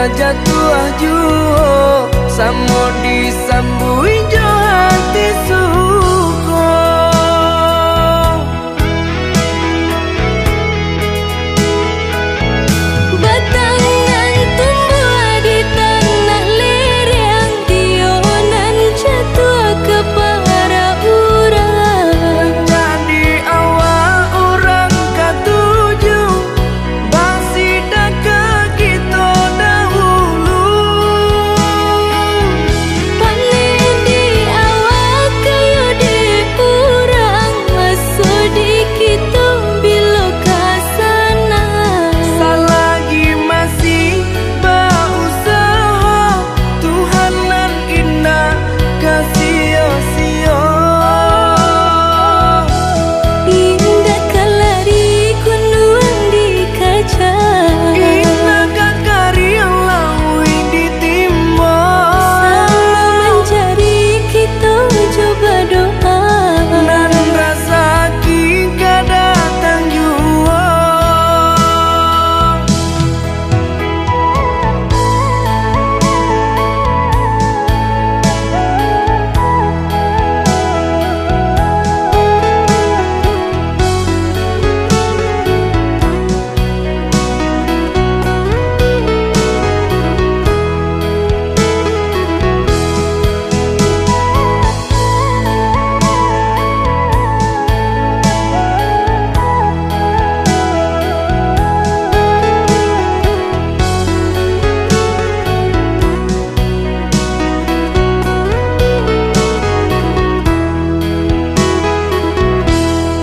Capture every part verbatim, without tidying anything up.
Jatuah juo, samo disambuik jo hati suko. Batang nan tumbuah di tanah lereng, iyo nan jatuah ka parak urang. Jadi awak urang katuju, basidakah kito dahulu. Paneh di awak, kayo di urang, maso di kito bilo ka sana. Salagi masih bausaha, Tuhan nan indak ka sio-sio. Indak ka lari kunduang dikaja, indak ka kariang lauik ditimbo. Samo manjari kito jo badoa, nan rasaki ka datang juo.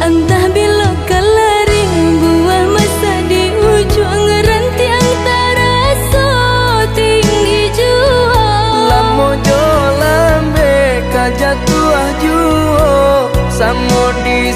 Antah bilo ka lari, buah masak di ujuang, rantiang taraso tinggi juo. Lamo jo lambek ka jatuah juo, samo di